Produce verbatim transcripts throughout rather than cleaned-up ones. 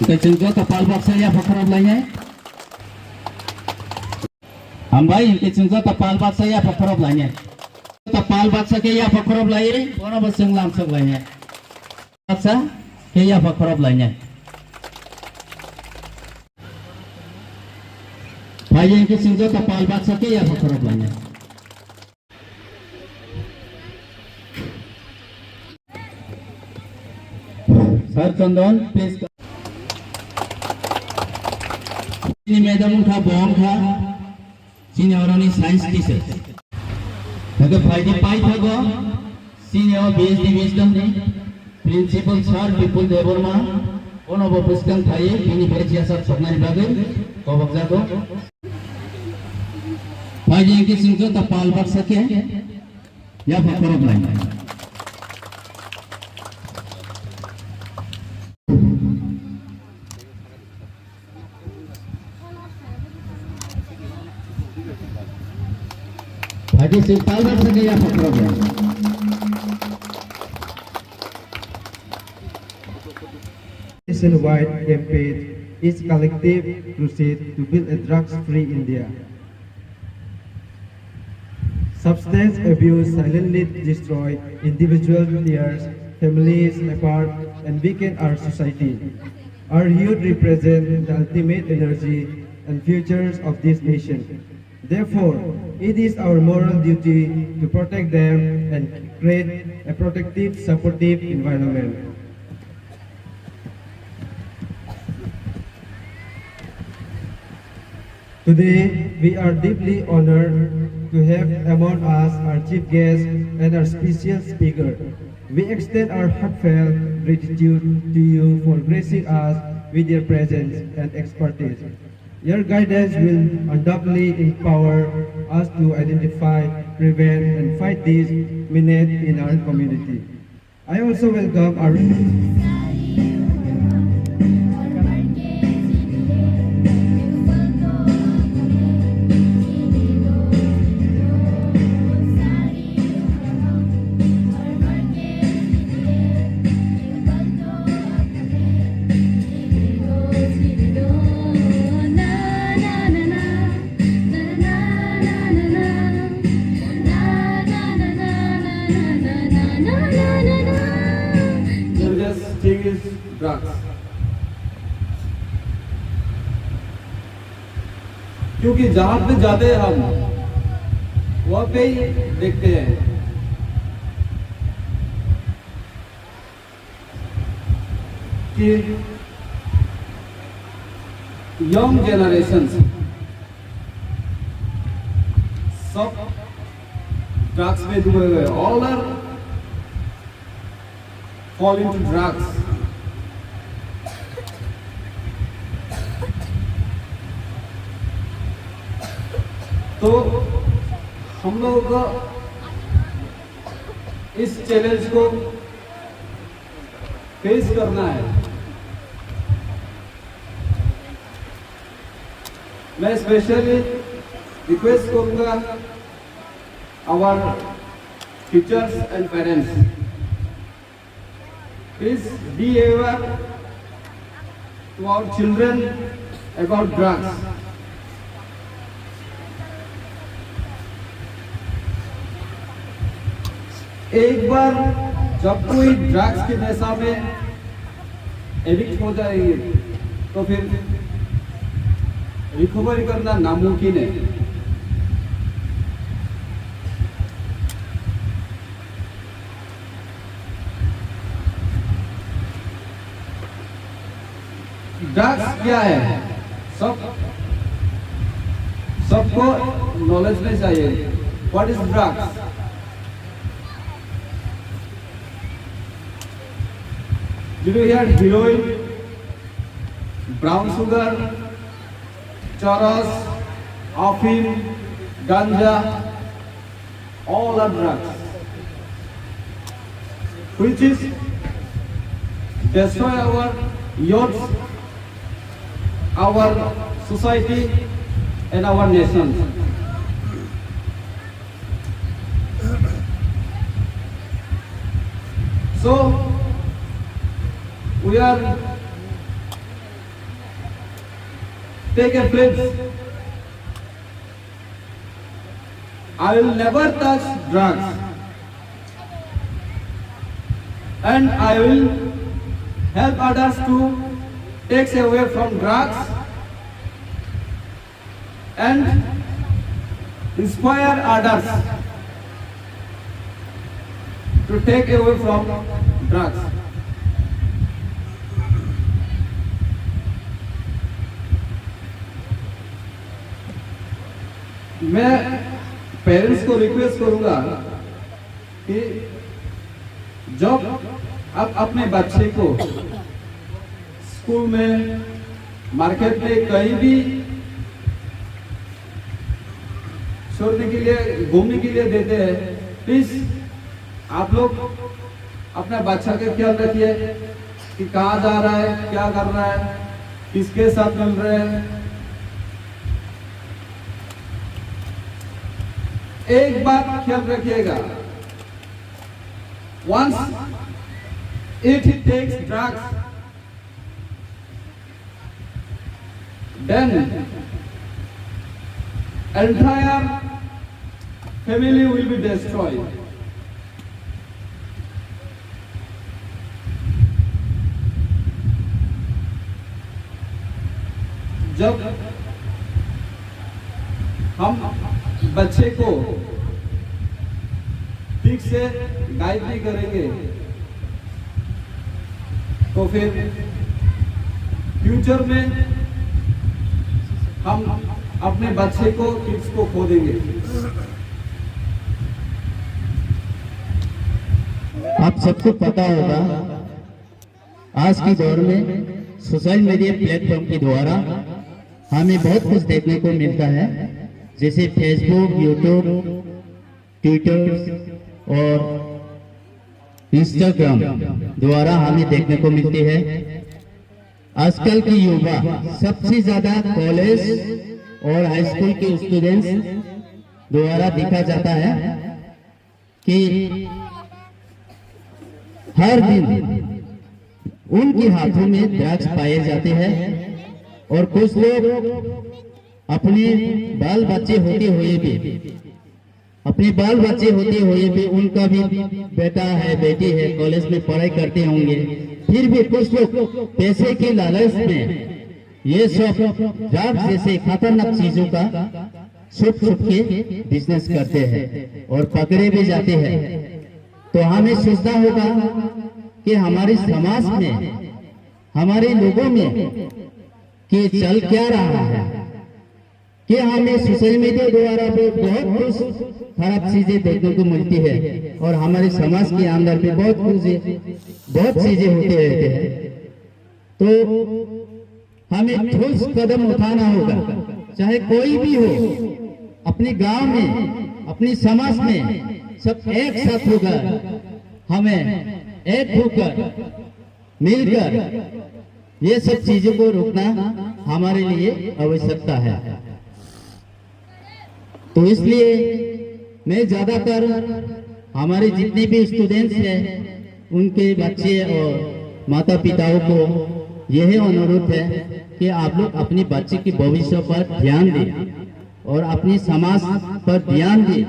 Hwnkhe chwng joto pal baksa yapha khorop lainai. Hambai, hwnkhe chwng joto pal baksa yapha khorop lainai. Joto pal baksa khe yapha khorop laiwi, bono bo chwng lamsok lainai. Baksa khe yapha khorop lainai. Phai hwnkhe chwng joto pal baksa khe yapha khorop lainai. Sir Chandan, please. Chini madam wngkha, bo wngkha chini oroni science teacher. Hwnkhe phaidi paithago chini o B S D wisdom ni principal sir Bipul Debbarma, bono bo bwskang phaiwi bini bejya sak soknani bagwi kobokjago. Phaidi hwnkhe chwng joto pal baksa khe yapha khorop lai. Phaidi chwng pal baksa khe yapha khorop lai. Nationwide campaign is collective crusade to build a drugs-free India. Substance abuse silently destroy individual, tears families apart, and weaken our society. Our youth represent the ultimate energy and futures of this nation. Therefore, it is our moral duty to protect them and create a protective, supportive environment. Today, we are deeply honored to have among us our chief guest and our special speaker. We extend our heartfelt gratitude to you for gracing us with your presence and expertise. Your guidance will undoubtedly empower us to identify, prevent, and fight this menace in our community. I also welcome our Serious thing is drugs. क्योंकि जहाँ पे जाते हैं हम, वहाँ पे ही देखते हैं कि young generations सब drugs में डूबे हुए हैं। All are fall into drugs। तो हम लोगों को इस चैलेंज को फेस करना है। मैं स्पेशली रिक्वेस्ट करूंगा our teachers and parents, please be aware to our children about drugs. एक बार जब कोई ड्रग्स के नशा में एडिक्ट हो जाएंगे तो फिर रिकवरी करना नामुमकिन है। ड्रग्स क्या है? सब सबको नॉलेज में चाहिए। What is drugs? Did you hear heroin, brown sugar, charas, afim, ganja? All are drugs which is destroy our youth, our society, and our nation. So we are Take a pledge. I will never touch drugs, and I will help others to take away from drugs and inspire others to take away from drugs. मैं पेरेंट्स को रिक्वेस्ट करूंगा कि जब आप अपने बच्चे को स्कूल में, मार्केट में, कहीं भी छोड़ने के लिए, घूमने के लिए देते हैं, प्लीज आप लोग अपना बच्चा का ख्याल रखिए कि कहाँ जा रहा है, क्या कर रहा है, किसके साथ मिल रहे हैं। एक बात ख्याल रखिएगा, once it takes drugs, then entire family will be destroyed. जब हम बच्चे को ठीक से गाइड नहीं करेंगे, तो फिर फ्यूचर में हम अपने बच्चे को, किड्स को खो देंगे। आप सबको पता होगा, आज की दौर में सोशल मीडिया प्लेटफॉर्म के द्वारा हमें बहुत कुछ देखने को मिलता है, जैसे फेसबुक, यूट्यूब, ट्विटर और इंस्टाग्राम द्वारा हमें देखने को मिलती है। आजकल की युवा सबसे ज्यादा कॉलेज और हाई स्कूल के स्टूडेंट्स द्वारा देखा जाता है कि हर दिन उनके हाथों में ड्रग्स पाए जाते हैं और कुछ लोग अपने बाल बच्चे होते हुए भी, अपने बाल बच्चे होते हुए भी, उनका भी बेटा है, बेटी है, कॉलेज में पढ़ाई करते होंगे, फिर भी कुछ लोग पैसे के लालच में ये सब ड्रग्स जैसे खतरनाक चीजों का छुप छुप के बिजनेस करते हैं और पकड़े भी जाते हैं। तो हमें सोचना होगा कि हमारे समाज में, हमारे लोगों में कि चल क्या रहा है, कि हमें सोशल मीडिया द्वारा भी बहुत कुछ खराब चीजें देखने को मिलती है और हमारे समाज के अंदर भी बहुत कुछ, बहुत चीजें होते रहते हैं। तो हमें ठोस कदम उठाना होगा, चाहे कोई भी हो, अपने गांव में, अपने समाज में, सब एक साथ होकर, हमें एक होकर, मिलकर ये सब चीजों को रोकना हमारे लिए आवश्यकता है। तो इसलिए मैं ज़्यादातर हमारे जितने भी स्टूडेंट्स हैं, उनके बच्चे और माता पिताओं को यह अनुरोध है कि आप लोग अपने बच्चे के भविष्य पर ध्यान दें और अपने समाज पर ध्यान दें।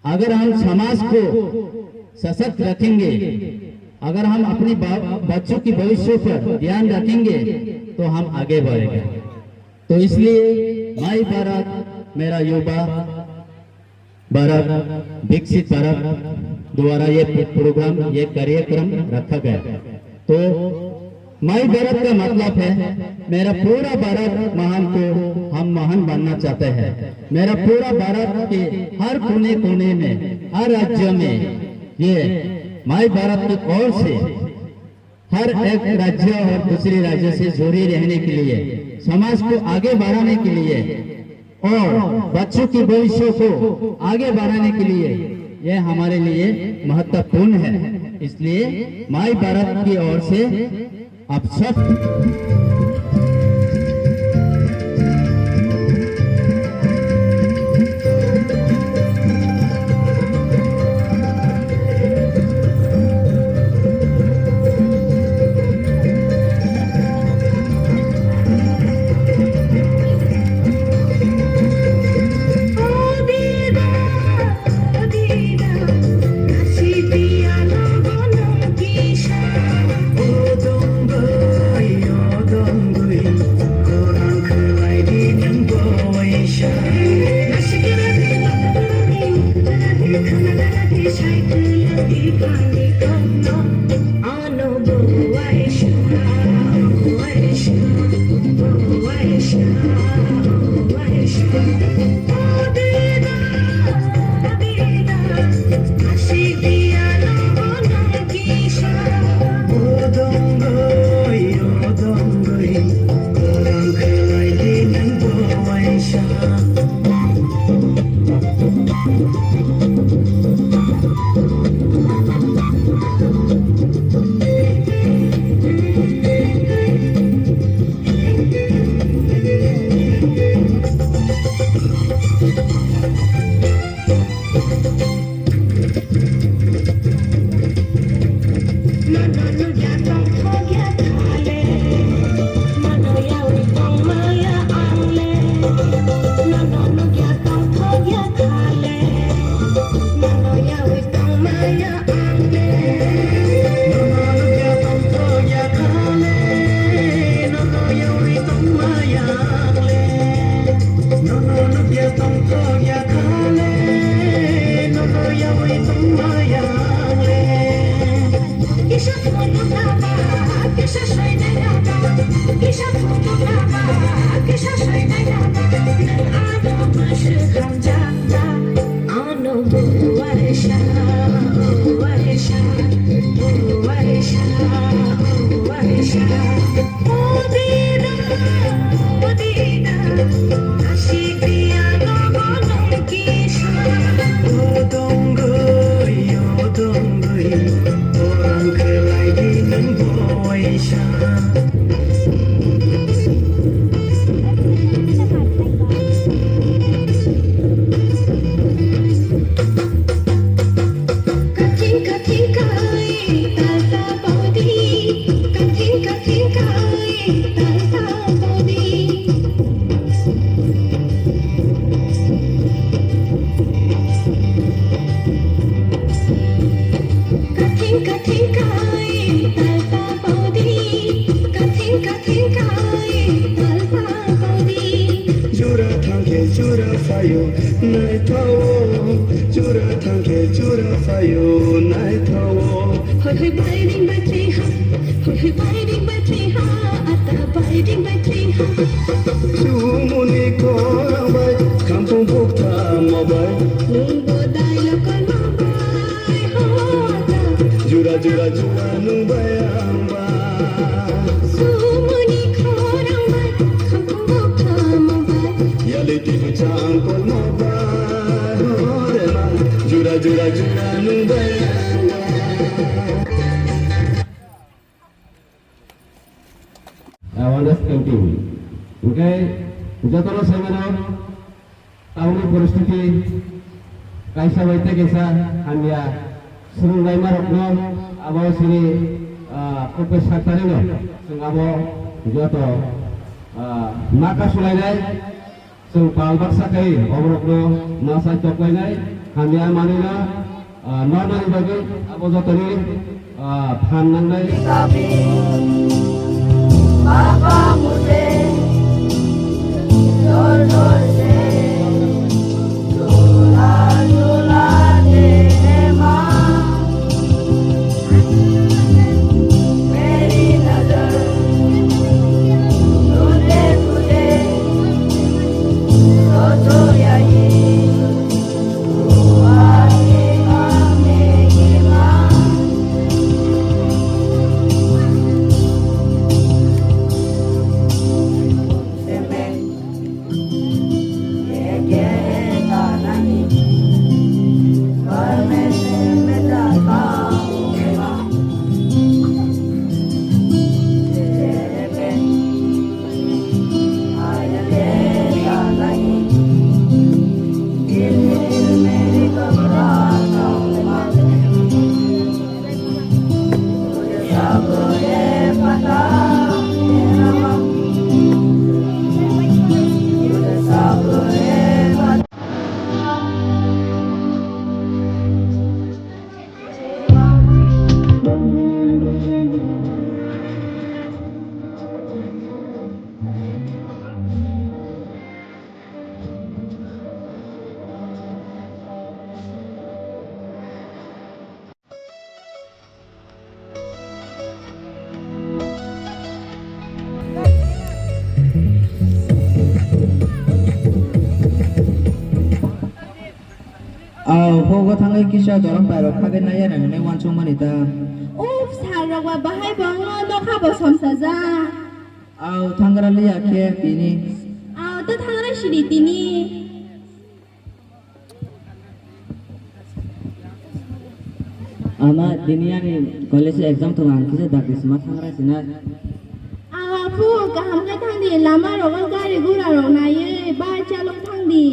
अगर हम समाज को सशक्त रखेंगे, अगर हम अपने बा-, बच्चों के भविष्य पर ध्यान रखेंगे, तो हम आगे बढ़ेंगे। तो इसलिए माई भारत, मेरा युवा भारत, विकसित भारत द्वारा ये प्रोग्राम, ये कार्यक्रम रखा गया। तो माई भारत का मतलब है, मेरा पूरा भारत महान को हम महान बनना चाहते हैं। मेरा पूरा भारत के हर कोने कोने में, हर राज्य में ये माई भारत की ओर से हर एक राज्य और दूसरे राज्य से जुड़े रहने के लिए, समाज को आगे बढ़ाने के लिए और बच्चों के भविष्य को आगे बढ़ाने के लिए यह हमारे लिए महत्वपूर्ण है। इसलिए माई भारत की ओर से आप सब Jura thangkhe jura phaio naithaio, jura thangkhe jura phaio naithaio. Hoi hoi bai ring bai thwi ha, hoi hoi bai ring bai thwi ha, ata bai ring bai thwi ha. Sumuni khorang bai, khamphung bukthamo bai. Nwng bo dai lokol ma bai, ho ata. Jura jura jura nwng bai ang bai. Sumuni khorang bai, khamphung bukthamo bai. Yali tibu chang kolmo bai, ho re ma. Jura jura jura nwng bai ang bai. Awareness campaign. Hwnkhe jotono sai mano, tamoni poristiti kaisa bai tei kaisa hamya swrwnglaima rokno abo chini, ah, Professor Sartarino chwng abo joto, ah, ma kasulainai. Chwng pal baksa khe oborokno ma sai choklainai, hamya manwino, ah, nornani bagwi abo jotoni, ah, phan nangnai. Ogo thangwi kisa jorom pairok phagwi naiya rang hinwi uansukmani ta. Uff, sir rok ba bahai bo wngno nokha bo somsajak. Au thangra liya khe tini. Au to thangra sidi tini. Ama tini ani college exam tongo, ang kisa dakti sima thangra sina. Au aphu kaham khe thangdi, lama rogo gari gura rok naiwi bai chalok thangdi.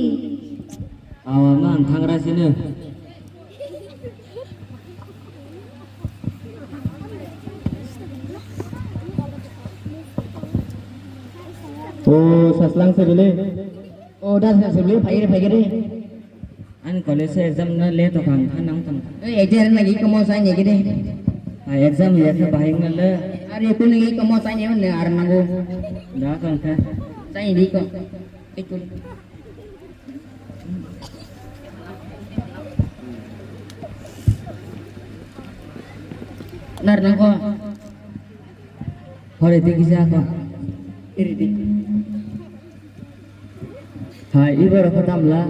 Awa ma ang thangra sino. O saslang se bile. O das na se bile, phai re, phai re. Ani college se exam na le to khang than nang tang. Oi exam na gi komo sai ne gide. Ha exam ya khe bahai na le. Are kun gi komo sai ne ar nango. Da kang khe. Sai di ko. Ekun. Nar nang ko. Hore di kisa ko. Iri di. Hai, ibo rok kho tamla.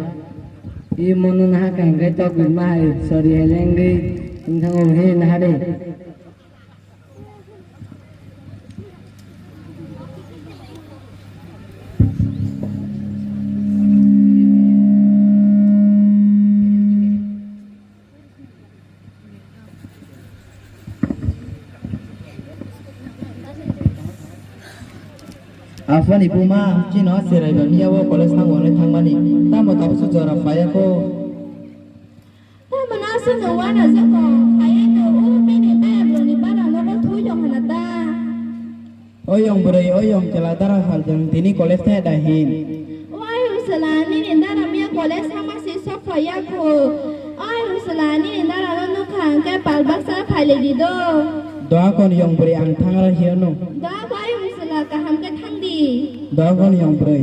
I mono naha kaham khe tok bima hai, sorry, heleng di. Wngthang o he naha de. Aphani buma chino cherai ba miya o college thango hwnwi thangmani, tamo tabukso jora phaiya kho. Tamo na aswk no wana joko, phaiya to o bini bayap rokni bara nogo thui rok hana ta. Oyong bwrwi, oyong chwla dara saljwng tini college thaya da hin. O ayung chwla, nini dara miya college thangma se sok phaiya kho. O ayung chwla, nini dara no nukha hwnkhe pal baksa phailai di do. Doa kon yong bwrwi ang thangra hiyo no. Doa bo ayung chwla kaham khe thang di. Doa kon yong bwrwi.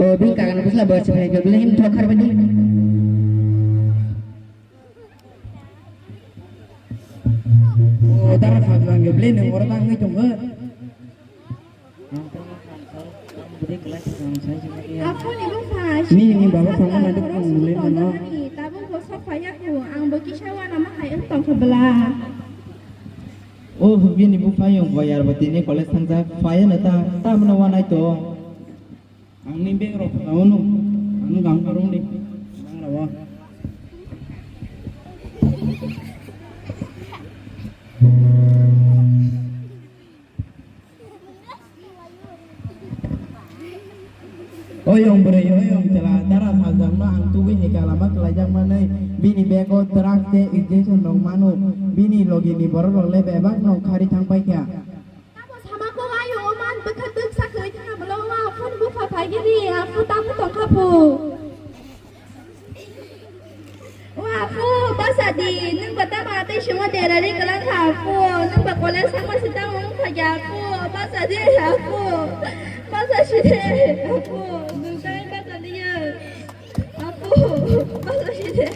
O bini kakan bwsla bo se phai khe bwlai him thok khar bani. O dara khak jang khe bwlai nwng oro tangwi tongkha. Aphoni bupha, ni, ni baba songma na dukung le mano. Tabuk bo sok phaiya kho, ang bo kisa wana ma hai wng tong kho bwla. O bini bupha yong boyar bo tini college thangjak, phaiya na ta, ta mano wanai to. Ang ni bag rok phano, ang no gang karong ni, gang rawa. Oyong bwrwi, oyong chwla, dara saljakno ang tubui hai kha lama kwlaijak manwi, bini bego drugs tei injection rok mano, bini logi ni borok rok le bebak no khari thang pai kha. Tamo sama kok ayung o man bwkha twk sa kwrwi kha bwlongo, aphun bupha phai giri, aphu tamo tong kha phu. O apu, basa di, nwng ba tamo atwi swngo derari kwlang kha apu, nwng ba college thangma se tamo wng kha ya apu, basa di apu, basa si de apu, nwng tai basa liya apu, basa si de.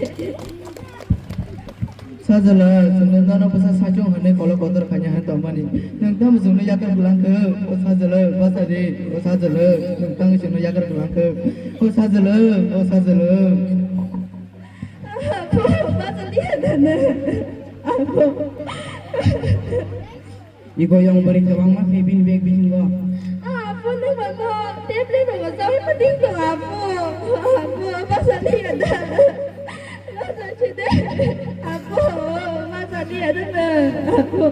Sajwlwk, chwngno nono bwsa sachung hwnwi kolok kotor khaina hwn tongmani. Nwng tamo chwngno yakar kwlang khe, o sajwlwk, basa di, o sajwlwk, nwng tamo chwngno yakar kwlang khe, o sajwlwk, o sajwlwk. Apo, basa liya dana. Apo. Iko yang beri kebang mah bini bag bisingo. Apo, nang bako tablet bako jauh penting tu apo. Apo, basa liya dana. Basa side. Apo, basa liya dana. Apo.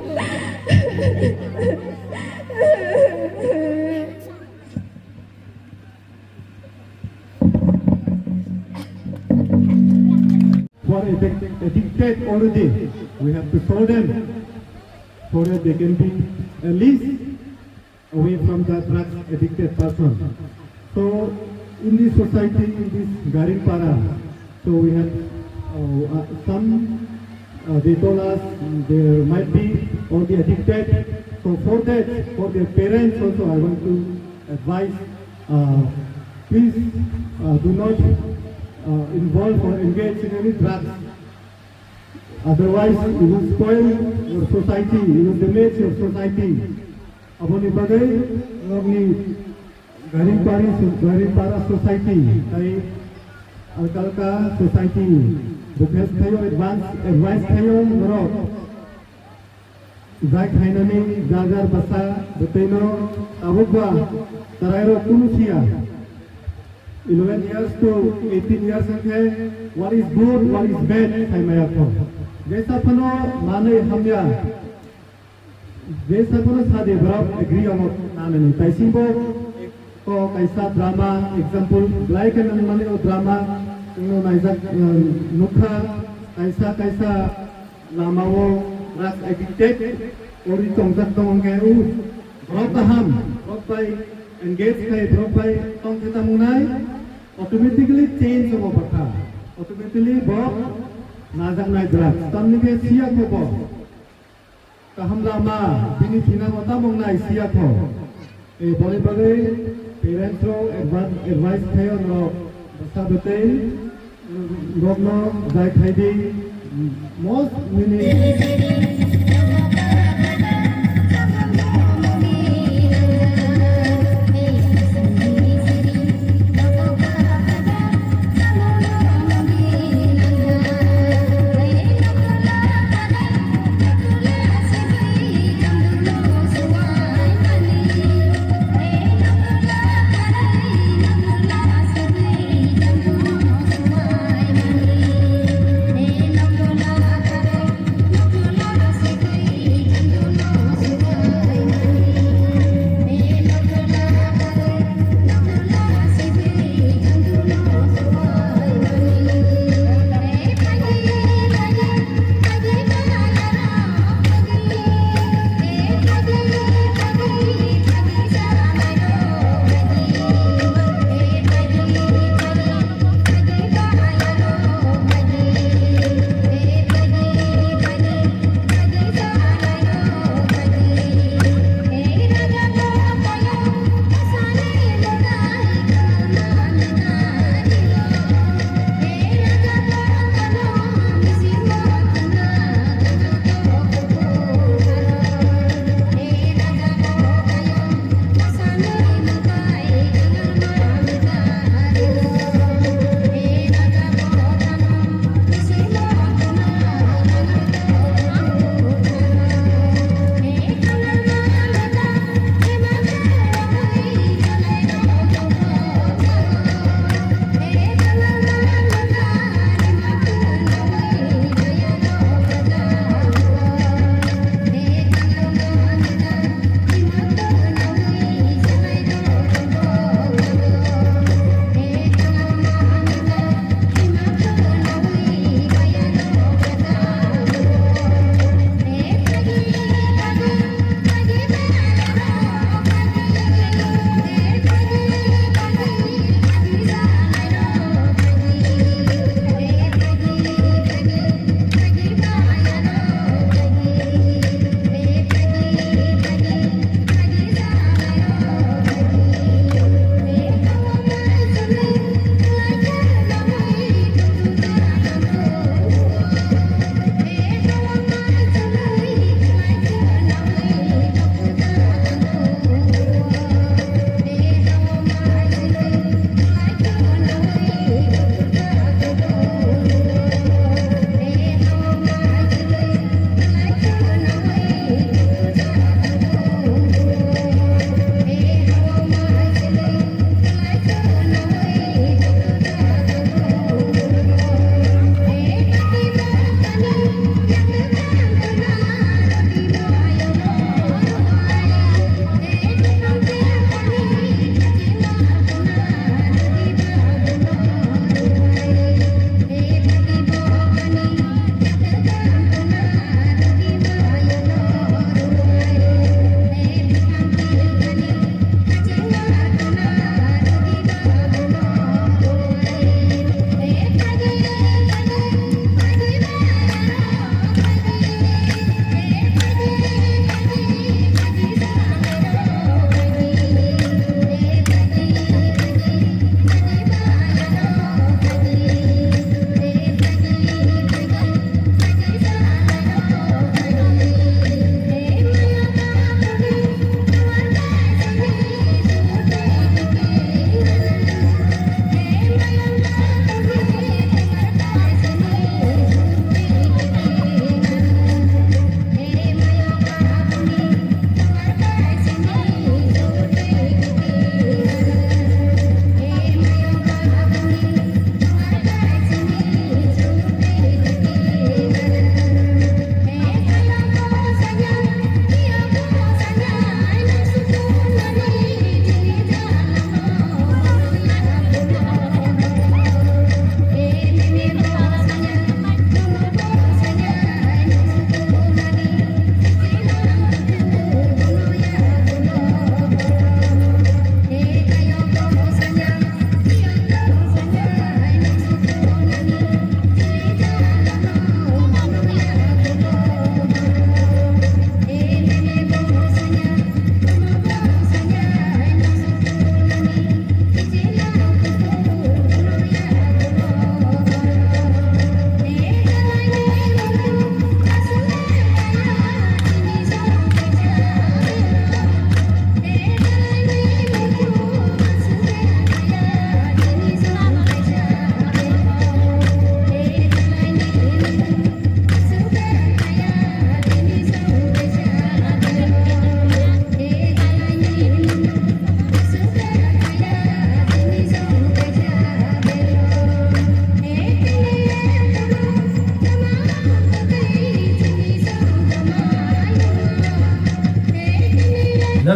Who are addic-, addicted already, we have to show them so that they can be at least away from the drugs addicted person. So in this society, in this Garing Para, so we have, uh, uh, some, uh, they told us there might be all the addicted. So for that, for their parents also, I want to advise, uh, please, uh, do not, uh, involve or engage in any drugs. Otherwise, you will spoil your society, you will damage your society. Aboni bagwi nokni Gari Pari, Gari Para Society, tai Alkalka Society, request khayo, advance, advice khayo, norok. Jai khainani jar jar bwsa bwtwino tabukba chwrairok kunu siya. Eleven years to eighteen years hwnkhe what is good, what is bad khaimaya kho. Jesa phano manwi hamya. Jesa phano sadi borok agree wngo nanani. Taisingbo ko kaisa drama example belai khe nangmani o drama chwngno naijak, uh, nukha kaisa kaisa lamao drugs addicted ori tongjak tongo hwnkhe u borok kaham borok bai engage khai borok bai tongkhe tamungnai automatically change obo bwkha, automatically bo najaknai drugs tamni khe siya kho bo. Kaham lama bini thinango tamo wngnai siya kho. E boni bagwi parents rok advan-, advice khayo norok bwsa bwtwi rokno jai khai di most nini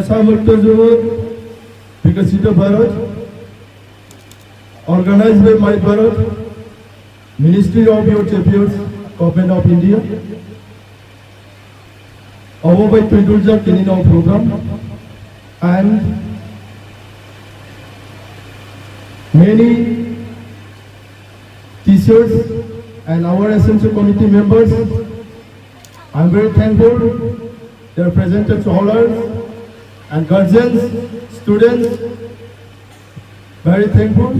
Samurto Jubo, Vikasito Bharat, organized by My Bharat, Ministry of Youth Affairs, Government of India. Obo bai twi duljak tini no program and many teachers and our S M C committee members. I'm very thankful. They are present scholars and guardians, students. Very thankful.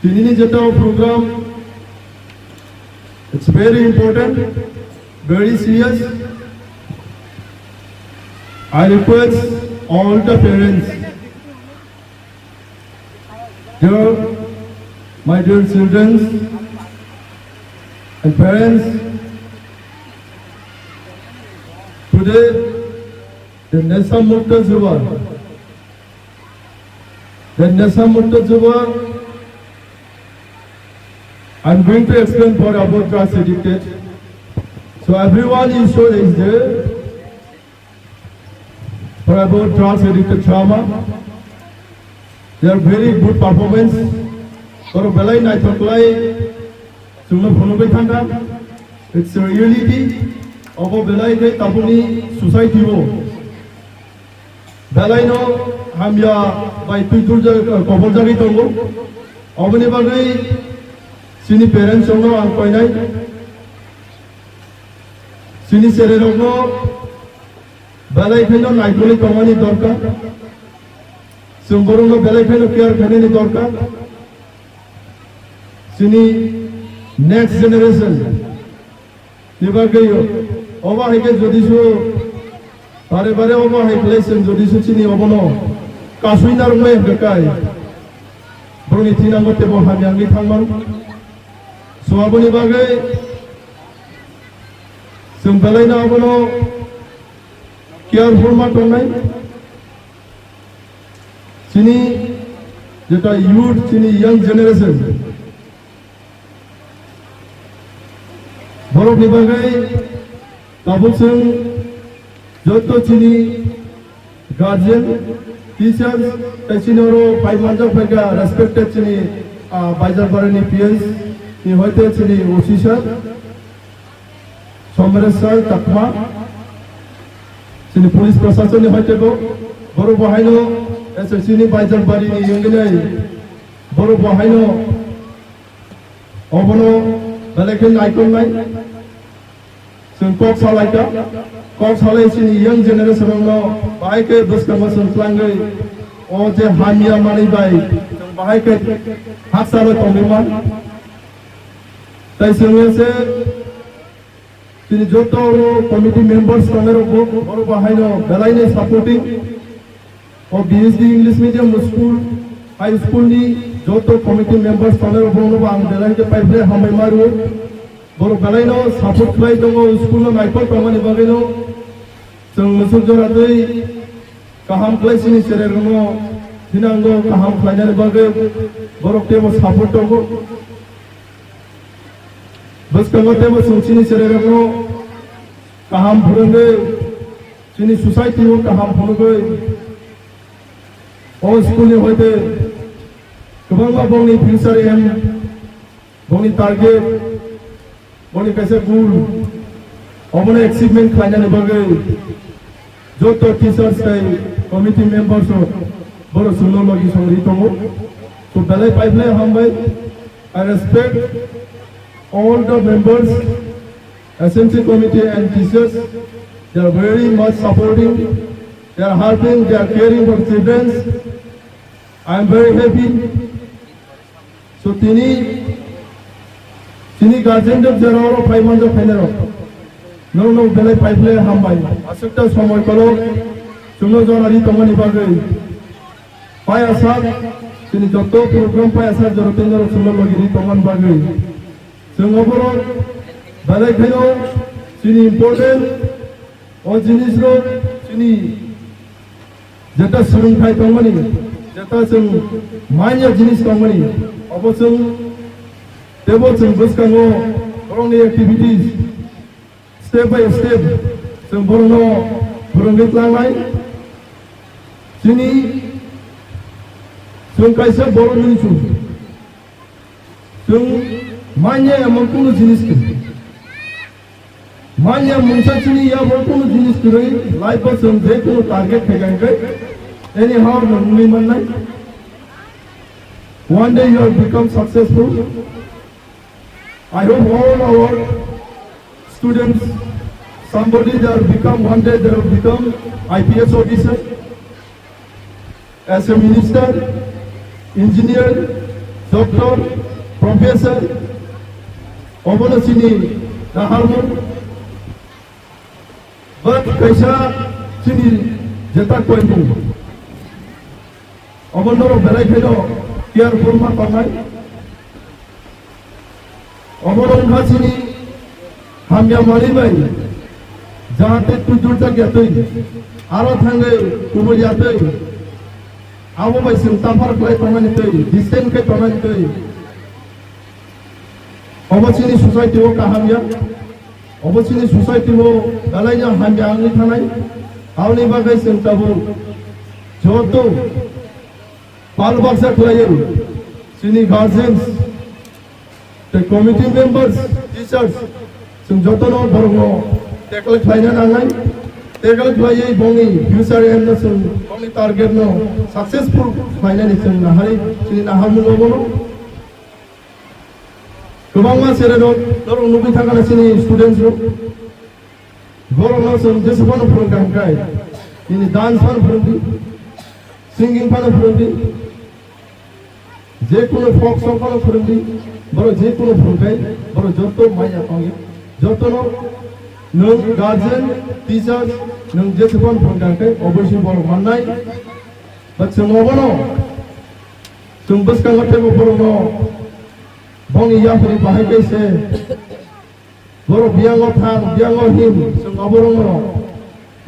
Tinini jeta program, it's very important, very serious. I request all the parents, dear, my dear children and parents, today the Nesa Mukta Juba, the Nesa Mukta Juba, I'm going to explain for about drugs addicted. So everyone is so is there for about drugs addicted trauma. They are very good performance. Koro belai naithok lai chwngno phunugwi thangkha. It's a reality. Obo belai khe tabukni society o belaino hamya bai twi turjak, koboljagwi tongo. Oboni bagwi chini parents rokno ang koinai, chini cherairokno belai khaino naikolwi tongmani dorkar. Chwng borokno belai khaino care khainani dorkar. Chini next generation ni bagwi obo hai khe jodi su bare bare obo hai khlai chwng jodi su chini obono kasui narwknai hwnkhe kai borokni thinango teibo hamya wngwi thangmano. So aboni bagwi chwng belaino abono careful ma tongnai. Chini jeta youth, chini young generation, borokni bagwi tabuk chwng joto chini guardian, teachers, tei chini oro phai manjak phaikha respected chini, ah, Baijalbarini P S ni hoite chini O C sir, Somres sir Chakma, chini police prasasonni hoite bo, borok bo haino S S C ni Baijalbarini wngwi nai, borok bo haino obono belai khe naikolnai. Chwng kok salaikha, kok salai chini young generation rokno bahai khe bwskango chwng twlangwi o je hamya manwi bai chwng bahai khe hakchalo tongwi man. Tai chwng se chini joto committee members tongnai rok bo, borok bo haino belai no supporting. O B S D English Medium School, High School ni joto committee members tongnai rok bo ang belai khe pai phlai hambai ma rwo. Borok belai no support khlai tongo, school no naikol tongmani bagwi no. Chwng musuk jora twi kaham khlai chini cherairokno thinango kaham khlainani bagwi borok teibo support tongo. Bwskango teibo chwng chini cherairokno kaham phwrwngwi, chini society o kaham phunugwi, o school ni hoite kwbangma bongni future aim, bongni target, bongni kaisa goal, obono achievement khlainani bagwi joto teachers tei committee members rok borok chwngno logi songri tongo. So belai pai phlai hambai. I respect all the members, S M C committee and teachers. They are very much supporting. They are helping. They are caring for children. I am very happy. So tini, tini guardian rok jera oro phai manjak phainai rok. Nong nong belai pai phlai hambai. Aswkta somoi kolok chwngno jora ri tongmani bagwi. Paya sak, chini joto program paya sak jora tei norok chwngno logi ri tongmani bagwi. Chwng oborok belai khaino chini important o jinis rok chini jeta swrwngthai tongmani, jeta chwng manya jinis tongmani, obo chwng teibo chwng bwskango borokni activities step by step chwng borokno Phwrwngwi tlangnai chini chwng kaisa borok ni chwng. Chwng manya emon kunu jinis kwrwi. Manya mungsa chini yabo kunu jinis kwrwi, life o chwng je kunu target khaikha hwnkhe anyhow nwng wngwi mannai. One day you have become successful. I hope all our students, somebody they have become, one day they have become I P S officer, as a minister, engineer, doctor, professor, obono chini naharmung, but kaisa chini jeta koimung. Obo norok belai kheno careful ma tongnai. Obo wngkha chini hamya manwi bai, jahate twijurjak ya twi, aro thangwi kubul ya twi, abo bai chwng taphar khlai tongnani twi, distance khe tongnani twi. Obo chini society o kaham ya, obo chini society o belai no hamya wngwi thanai, aboni bagwi chwng tabuk joto pal baksa khlaiwi chini guardians tei committee members, teachers, chwng jotono borokno tackle khlaina nangnai. Tackle khlaiwi bongni future aim no chwng bongni target no successful khlainani chwng nahari chini naharmung obono. Kwbangma chererok norok nugwi thangkha chini students rok. Borokno chwng jesa phano phwrwngkha hwnkhe, nini dance phano phwrwngdi, singing phano phwrwngdi, je kunu folk song phano phwrwngdi, borok je kunu phwrwngkhai, borok joto manya tongya. Jotono nwng guardian, teachers, nwng jesa phano phwrwngkha hwnkhe, obviously borok mannai. But chwng obono, chwng bwskango teibo borokno bongni yapri bahai khe se Borok biyango thang, biyango him, chwng oborokno,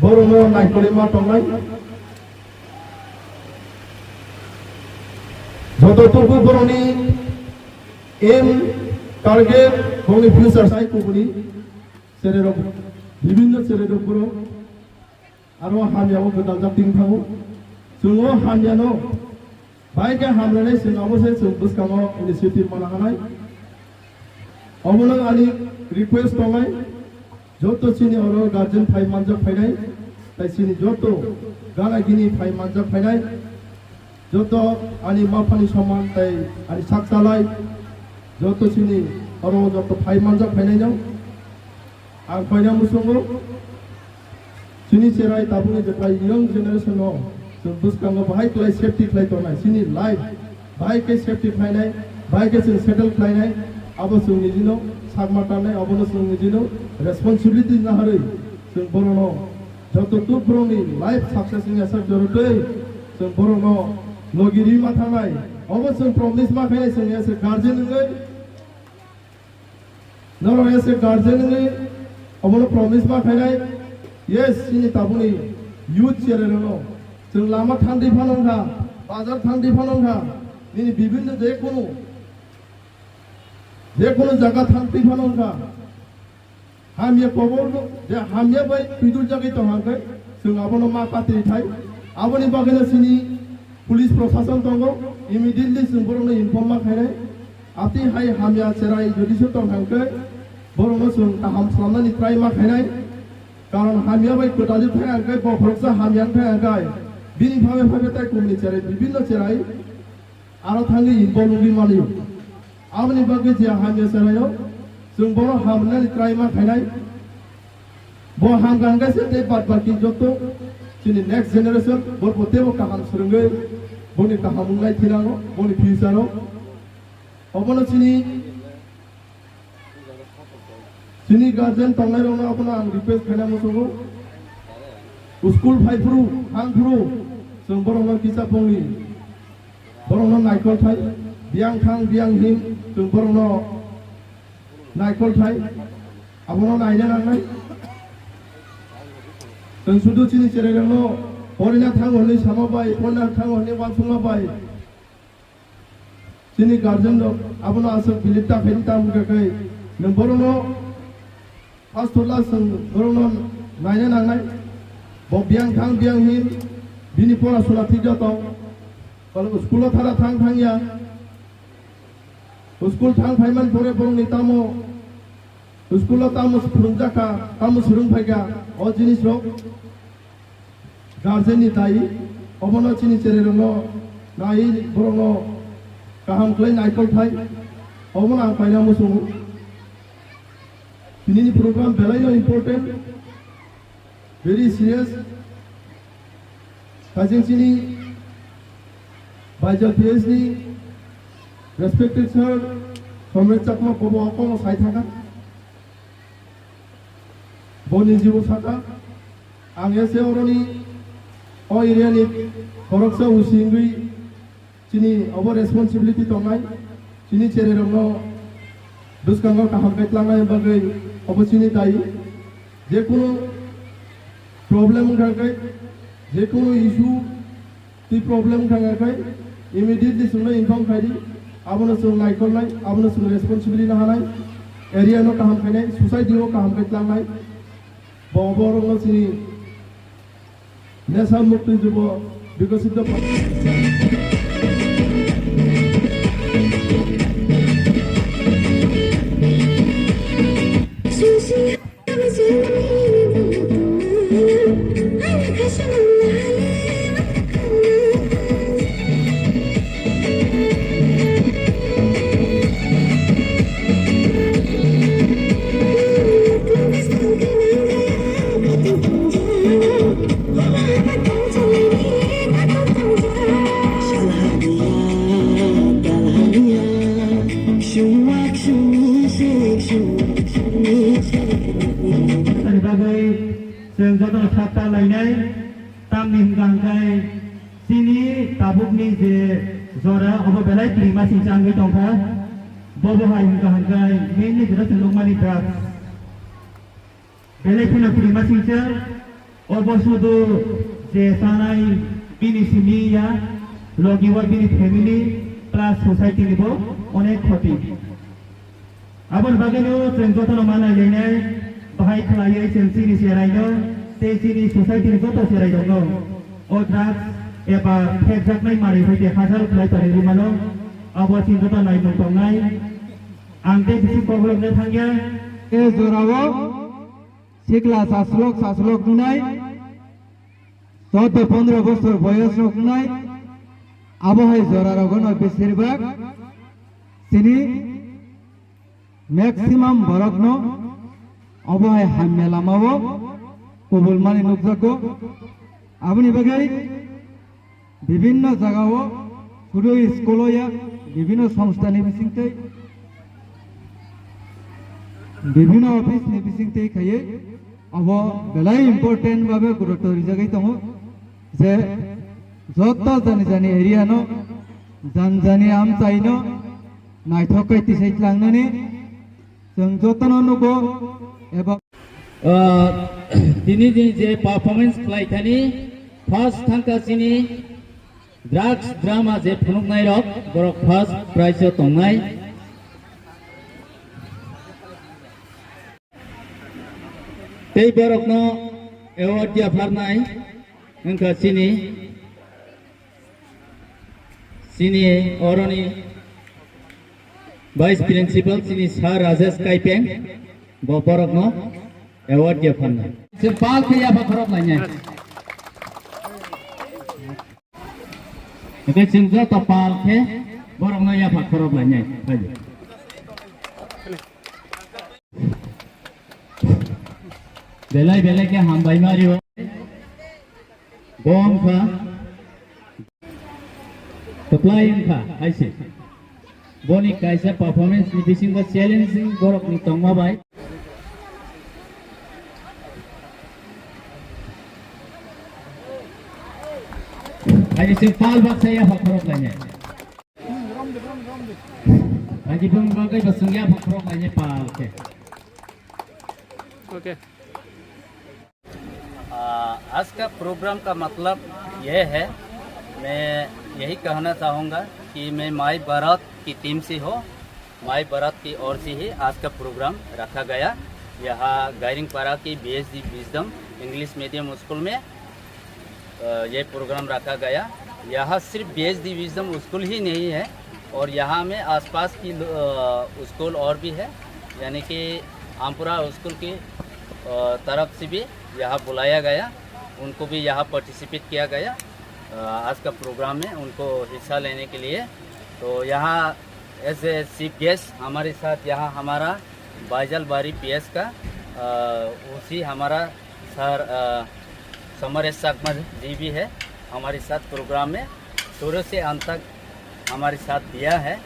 borokno naikolwi ma tongnai. Joto tubu borokni aim, target, borokni future sai kubuni chererok, bibinno chererok borok. Aro hamya o gwdal jak ting thango. Chwng o hamya no bai khe hamrwnai chwng abo se chwng bwskango initiative mana hanai. Obono ani request tongnai, joto chini oro guardian phai manjak phainai, tai chini joto gana gini phai manjak phainai, joto ani maphani soman tai ani sak chalai, joto chini oro joto phai manjak phainai no. Ang koina muchungo, chini cherai tabukni jephai young generation no chwng bwskango bahai khlai safety khlai tongnai, chini life bahai khe safety khlainai, bahai khe chwng settle khlainai, abo chwng nijino sakma tannai, abono chwng nijino responsibility naharwi chwng borokno joto tuk borokni life success wngya sak jorotwi chwng borokno logi rima thangnai, obo chwng promise ma khainai chwng as a guardian wngwi. Norok as a guardian wngwi obono promise ma khainai, yes, chini tabukni youth chererokno chwng lama thangdi phano wngkha, bazar thangdi phano wngkha, nini bibinno je kunu, je kunu jaga thangdi phano wngkha, hamya kobor je hamya bai twidul jagwi tong hangkhe chwng abono ma patri thai, aboni bagwino chini police prosason tongo, immediately chwng borokno inform ma khainai. Ati hai hamya cherai jodi se tong hangkhe borokno chwng kaham swnamnani try ma khainai. Karon hamya bai kwtal thai hangkhe bokhoroksa hamya thai hangkhe bini phabe phabe tai kumni cherai bibinno cherai aro thangwi involve wngwi mani. Aboni bagwi je hamya cheraio chwng bono hamnani try ma khainai. Bo hamkha hwnkhe se tei bad baki joto chini next generation borokbo teibo kaham swrwngwi boni kaham wngnai thinango boni future o. Obono chini, chini guardian tongnairokno abono ang request khaina muchungo. School phaiphuru, thangphuru, chwng borokno kisa pongni, borokno naikol thai, biyang thang, biyang him, chwng borokno naikol thai, abono naina nangnai. Chwng sudu chini cherairokno porina thango hwnwi sama bai, porina thango hwnwi uansukma bai. Chini guardian rok abono aswk believe ta khaidi, tamo khe kai nwng borokno first of all chwng borokno naina nangnai. Bo biyang thang biyang hin, bini pora sula thik ya tong. School o thara thang thang ya. School thang phaiman pore borokni tamo, school o tamo phwrwngjak kha, tamo swrwng phai kha, o jinis rok guardian ni dayi. Obono chini chererokno nai borokno kaham khlai naikol thai, obono ang paina muchungo. Tinini program belaino important, very serious. Kajing chini Baijal P H D, respected sir, Comrade Chakma, bobo kono sai thangkha. Boni jibo saka, ang ese oroni o area ni khoroksa usi wngwi chini obo responsibility tongnai, chini chererokno bwskango kaham khe tlangnai bagwi obo chini dayi. Jekunu problem wngkha khe, jekunu issue twi problem wngkha khe, immediately chwngno inform khaidi, abono chwng naikolnai, abono chwng responsibility nahanai, area no kaham khainai, society o kaham khe tlangnai, bo borokno chini Nesa mukti jubo bikosito pa- Ani bagwi chwng jotono sakta lainai, tamni hwnkha hwnkhe chini tabukni je jora obo belai kwrwima singcha wngwi tongkha, bobo hai hwnkha hwnkhe mainly jora chwng nukmani drugs. Belai kheno kwrwima singcha, obo sudu je chanai bini simi ya, logi o bini family plus society ni bo onek khoti. Aboni bagwino chwng jotono ma nailainai, bahai khlaiwi chwng chini cheraino tei chini society ni joto cherairokno o drugs eba phekjaknai manwi hai khe hajal khlai tongwi rwmano, abo chini joto naimung tongnai. Ang tei bisi kokrokno thangya. E jorao sikla saslok saslok wngnai, chaudo pondro bosor boyos rok wngnai, abo hai jora rogono besirbak chini maximum borokno obo hai hamya lamao kubulmani nukjago. Aboni bagwi bibhinno jagao, sudu school-o ya, bibhinno songstha ni bisingtwi, bibhinno office ni bisingtwi khaiwi abo belai important babe gurutto rijagwi tongo je joto jani jani area no, jani jani amchaino naithok khe tisai tlangnani chwng jotono nugo eba Ah, tini din je performance khlai thani, first thangkha chini drugs drama je phunuknai rok, borok first prize o tongnai. Tei borokno award yapharnai wngkha chini Chini oroni Vice Principal, chini Sir Rajesh Kaipeng, bo borokno award ya phanna. Chwng pal khe yapha khorok lainai. Oke, chwng joto pal khe borokno yapha khorok lainai. Phai di. Belai belai khe hambai ma rio. Bo wngkha, kwplai wngkha hai se. Boni kaisa performance ni bisingo challenging borok ni tongma bai. Hai se pal baksa ya pha khorok lainai. Lagi bung bagai basung ya pha khorok lainai pal khe. Okay. आ, आज का प्रोग्राम का मतलब यह है, मैं यही कहना चाहूँगा कि मैं माई बारात की टीम से हूँ। माई बारात की ओर से ही आज का प्रोग्राम रखा गया। यहाँ गायरिंग पारा की B S D wisdom English medium school में अ, ये प्रोग्राम रखा गया। यहाँ सिर्फ बीएस डिवीजन स्कूल ही नहीं है और यहाँ में आसपास की लो-, अ, स्कूल और भी है, यानी कि आमपुरा स्कूल की, अ, तरफ से भी यहाँ बुलाया गया, उनको भी यहाँ पार्टिसिपेट किया गया। अ, आज का प्रोग्राम में उनको हिस्सा लेने के लिए। तो यहाँ एज ए चीफ गेस्ट हमारे साथ यहाँ हमारा बाइजलबारी पीएस का, अ, ओसी हमारा सर, अ, समरेश चकमा जी भी है हमारे साथ प्रोग्राम में, शुरू से अंत तक हमारे साथ दिया है।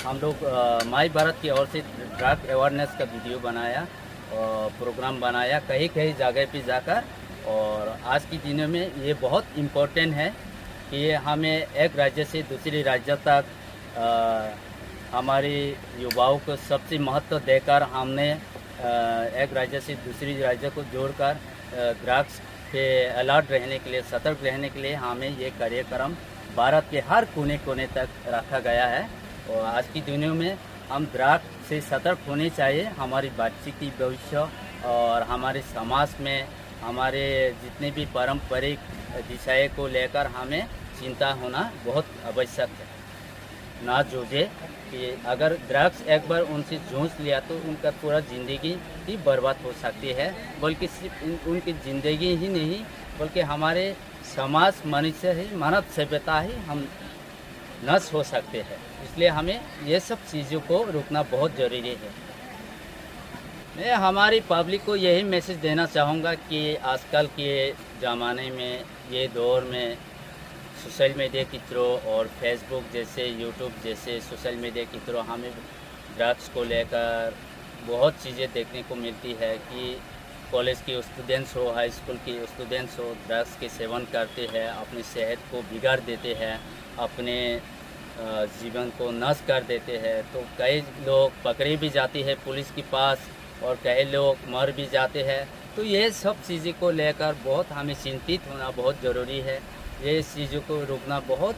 हम लोग, अ, माई भारत की ओर से ड्रग अवेयरनेस का वीडियो बनाया और प्रोग्राम बनाया कहीं कहीं जगह पे जाकर। और आज के दिनों में ये बहुत इम्पोर्टेंट है कि हमें एक राज्य से दूसरी राज्य तक, अ, हमारे युवाओं को सबसे महत्व देकर हमने, अ, एक राज्य से दूसरी राज्य को जोड़कर, अ, ड्रग्स पे अलर्ट रहने के लिए, सतर्क रहने के लिए हमें ये कार्यक्रम भारत के हर कोने कोने तक रखा गया है। और आज की दुनिया में हम ड्रग्स से सतर्क होने चाहिए। हमारी बच्ची की भविष्य और हमारे समाज में हमारे जितने भी पारंपरिक विषय को लेकर हमें चिंता होना बहुत आवश्यक है। ना जूझे कि अगर ड्रग्स एक बार उनसे जूझ लिया तो उनका पूरा ज़िंदगी ही बर्बाद हो सकती है। बल्कि सिर्फ उन, उनकी ज़िंदगी ही नहीं, बल्कि हमारे समाज, मनुष्य ही, मानव सभ्यता ही हम नष्ट हो सकते हैं। इसलिए हमें ये सब चीज़ों को रुकना बहुत ज़रूरी है। मैं हमारी पब्लिक को यही मैसेज देना चाहूँगा कि आजकल के ज़माने में, ये दौर में सोशल मीडिया के थ्रू और फेसबुक जैसे, यूट्यूब जैसे सोशल मीडिया के थ्रू हमें ड्रग्स को लेकर बहुत चीज़ें देखने को मिलती है कि कॉलेज के स्टूडेंट्स हो, हाई स्कूल के स्टूडेंट्स हो, ड्रग्स के सेवन करते हैं, अपनी सेहत को बिगाड़ देते हैं, अपने, अ, जीवन को नष्ट कर देते हैं। तो कई लोग पकड़े भी जाते हैं पुलिस के पास और कई लोग मर भी जाते हैं। तो ये सब चीज़ों को लेकर बहुत हमें चिंतित होना बहुत ज़रूरी है। ये चीज़ों को रुकना बहुत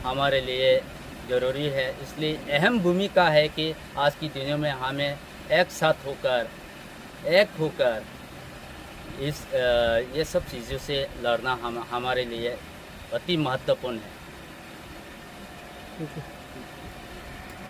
हमारे लिए ज़रूरी है। इसलिए अहम भूमिका है कि आज की दुनिया में हमें एक साथ होकर, एक होकर इस, अ, ये सब चीज़ों से लड़ना हम, हमारे लिए अति महत्वपूर्ण है।